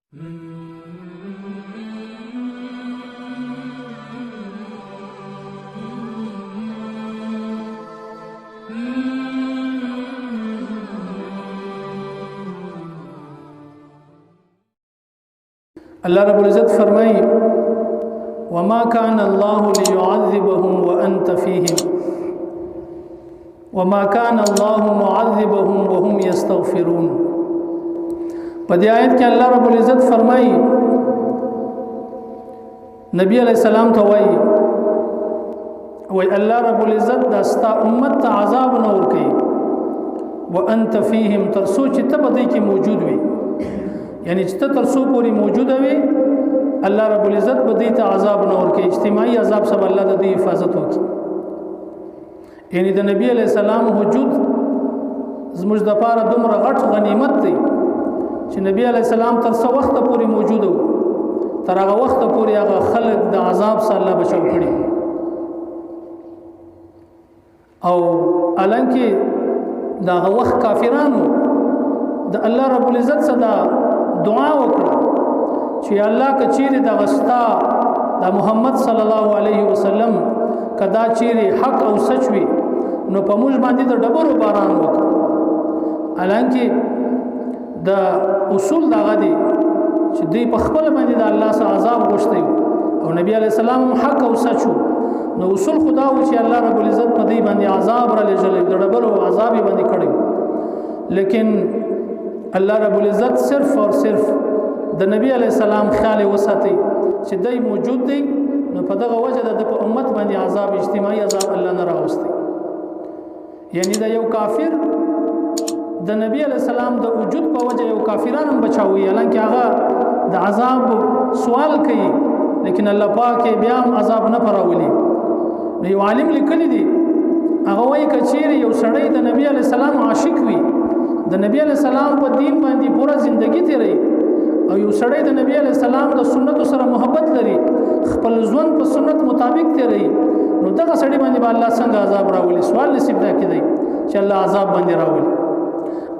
الله رب العزت فرمایي: وما كان الله ليعذبهم وانت فيهم وما كان الله معذبهم وهم يستغفرون. په دې آیت کې الله رب العزت فرمایي، نبی علیہ السلام ته وایي، وای الله رب العزت د استا امت ته عذاب نه ور کوي وانت فیهم، تر څو چې ته په دې کې موجود وي، یعنی چې ته تر څو پورې موجود وي الله رب العزت به دې ته عذاب نه ور کوي. اجتماعي عذاب سره الله د دې حفاظت وکړي. یعنی د نبی علیہ السلام وجود زموږ د پاره دومره غټ غنیمت دی چې نبی علیہ السلام تر څو وخت پورې موجود وو، تر هغه وخت پورې هغه خلک د عذاب سره الله بچو کړي. او الانکه دا هغه وخت کافرانو د الله رب العزت څخه دعا وکړه چې الله کچيري د غستا د محمد صلی الله علیه وسلم کدا چیرې حق او سچ وي نو په موږ باندې د ډبرو باران وکړ. الانکه د اصول دغه دی چې دوی په خپل باندې د الله سره عذاب غوښتي او نبی علی السلام حق او سچ، نو اصول خدا و چې الله رب العزت په دې باندې عذاب را لېږل، د ډبرو عذاب باندې کړی. لیکن الله رب العزت صرف اور صرف د نبی علی السلام خیال وساتي چې دای موجود دی، نو په دغه وجه د په امت باندې عذاب، اجتماعي عذاب الله نه راوستي. یعنی دا یو کافر د نبی علی السلام د وجود په وجه یو کافران هم بچاوي، حالانکه هغه د عذاب سوال کوي، لیکن الله پاک بیا هم عذاب نه پراولي. نو یو عالم لیکلی دی، هغه وایي کچېری یو سړی د نبی علی السلام عاشق وي، د نبی علی السلام په دین باندې پوره زندگی تیروي، او یو سړی د نبی علی السلام د سنتو سره محبت لري، خپل ژوند په سنت مطابق تیروي، نو دغه سړی باندې به الله څنګه عذاب راولي؟ سوال نصیب دا کیدی چې الله عذاب باندې راولي.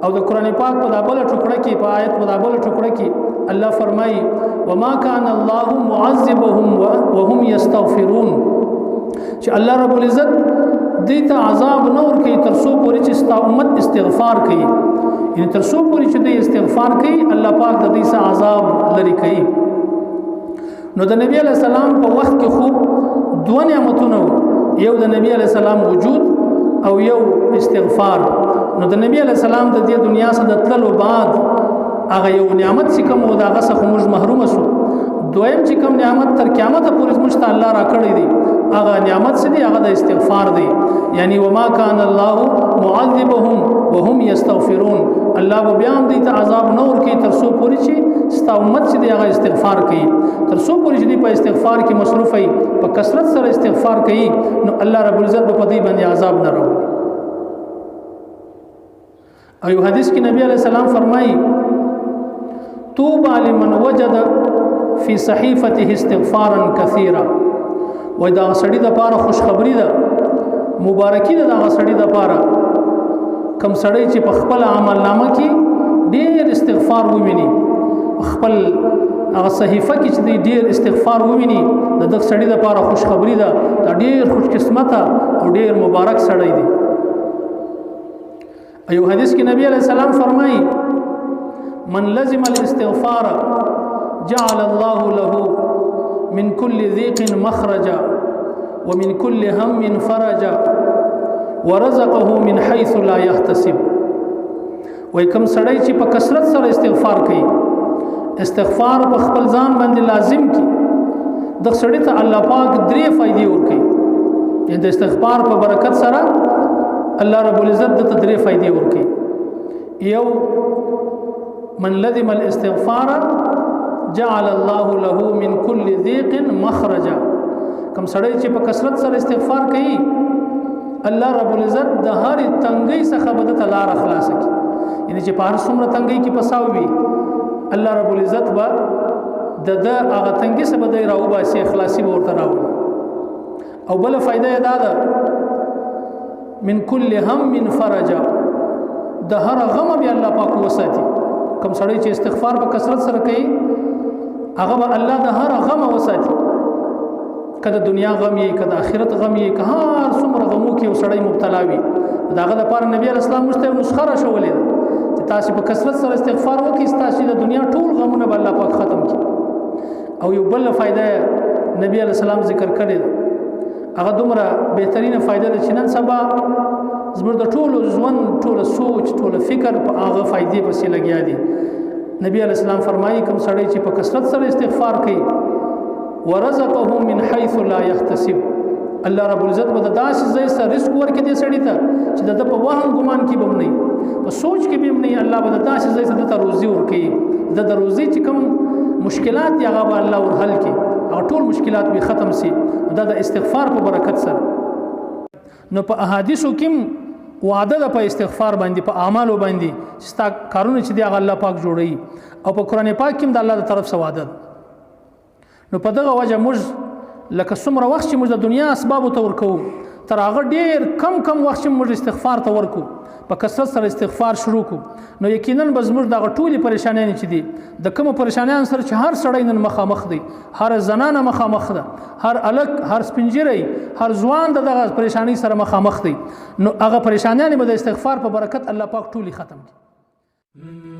او د قرآن پاک په دابل ټوکړه کې، په آیت په دابل ټوکړه کې الله فرمایي: وما كان الله معذبهم وهم يستغفرون، چې الله رب العزت دې ته عذاب نه ورکوي تر څو پورې چې ستا امت استغفار کوي. یعنی تر څو پورې چې دوی استغفار کوي الله پاک د دې څخه عذاب لري کوي. نو د نبی علی السلام په وخت کې خو دوه نعمتونه وو، یو د نبی علی السلام وجود او یو استغفار. نو د نبی علی السلام د دې دنیا څخه د تللو بعد هغه یو نعمت چې کوم و د هغه څخه موږ محروم شو. دویم چې کوم نعمت تر قیامت پورې موږ ته الله راکړی دی، هغه نعمت څه دی؟ هغه د استغفار دی. یعنی وما کان الله معذبهم وهم یستغفرون، الله به بیا هم دوی ته عذاب نه ورکوي تر څو پورې چې ستا امت چې دی هغه استغفار کوي. تر څو پورې چې دوی په استغفار کې مصروف وي، په کثرت سره استغفار کوي، نو الله رب العزت به په دوی باندې عذاب نه راولي. او یو حدیث کې نبی علیہ السلام فرمایي: طوبى لمن وجد في صحيفته استغفارا كثيرا. وای دا سړی د پاره خوشخبری ده، مبارکی ده دا سړی د پاره کم سړی چې په خپل عمل نامه کې ډیر استغفار وویني، خپل هغه صحیفه کې چې ډیر استغفار وویني، د دغه سړی د پاره خوشخبری ده، دا ډیر خوش قسمته او ډیر مبارک سړی دی. ایو حدیث کې نبی علیہ السلام فرمایي: من لزم الاستغفار جعل الله له من كل ضيق مخرجا ومن كل هم فرجا ورزقه من حيث لا يحتسب. وای کوم سړی چې په کثرت سره استغفار کوي، استغفار په خپل ځان باندې لازم کی، د سړی ته الله پاک درې فائدې ورکوي. یعنی د استغفار په برکت سره الله رب العزت د درې فائدې ورکوي. یو، من لزم الاستغفار جعل الله له من كل ضيق مخرجا. کم سړی چې په کثرت سره استغفار کوي، الله رب العزت د هر تنګۍ څخه به د لار خلاص کړي. یعنی چې په هر څومره تنګۍ کې پساو وي، الله رب العزت به د هغه تنګۍ څخه به دی راوباسي، خلاصي به ورته راولي. او بله فایده یې دا ده، من كل هم فرجا، د هر غم بیا الله پاک وساتي. کوم سړی چې استغفار په کثرت سره کوي، هغه به الله د هر غم وساتي، کله دنیا غم یې، کله آخرت غم یې، که هر څومره غمو کې یو سړی مبتلا وي، د هغه دپاره نبی علیه السلام موږ ته یو نسخه راښولې ده چې تاسې په کثرت سره استغفار وکړئ، ستاسې د دنیا ټول غمونه به الله پاک ختم کړي. او یو بله فایده نبی علیه السلام ذکر کړې ده، هغه دومره بهترینه فایده ده چې نن سبا زموږ د ټولو ژوند، ټوله سوچ، ټوله فکر په هغه فایدې پسې لګیا دي. نبی علیه السلام فرمایي کوم سړی چې په کثرت سره استغفار کوي، ورزقه من حيث لا يحتسب، الله رب العزت به د داسې ځای سره رزق ورکړي دې سړي ته چې د ده په وهم ګمان کې به هم نه، په سوچ کې به هم نه، الله به د داسې ځای سره ده ته روزي ورکوي. د روزي چې کوم مشکلات دي هغه به الله ور حل کړي، هغه ټول مشکلات به ختم سي، دا د استغفار په برکت سره. نو په احادیثو کې وعده ده په استغفار باندې، په اعمالو باندې چې ستا کارونه چې دي هغه الله پاک جوړوي، او په قرآن پاک کې هم د الله د طرف څخه وعده ده. نو په دغه وجه موږ لکه څومره وخت چې موږ د دنیا اسبابو ته ورکوو، تر هغه ډېر کم کم وخت چې موږ استغفار ته ورکو، په کثرت سره استغفار شروع کو، نو یقینا به زموږ دغه ټولې پریشانیانې چې دي، د کومو پریشانیانو سره چې هر سړی نن مخامخ دی، هر زنانه مخامخ ده، هر هلک، هر سپینږیری، هر ځوان د دغه پریشانۍ سره مخامخ دی، نو هغه پریشانیانې به د استغفار په برکت الله پاک ټولې ختم کړي.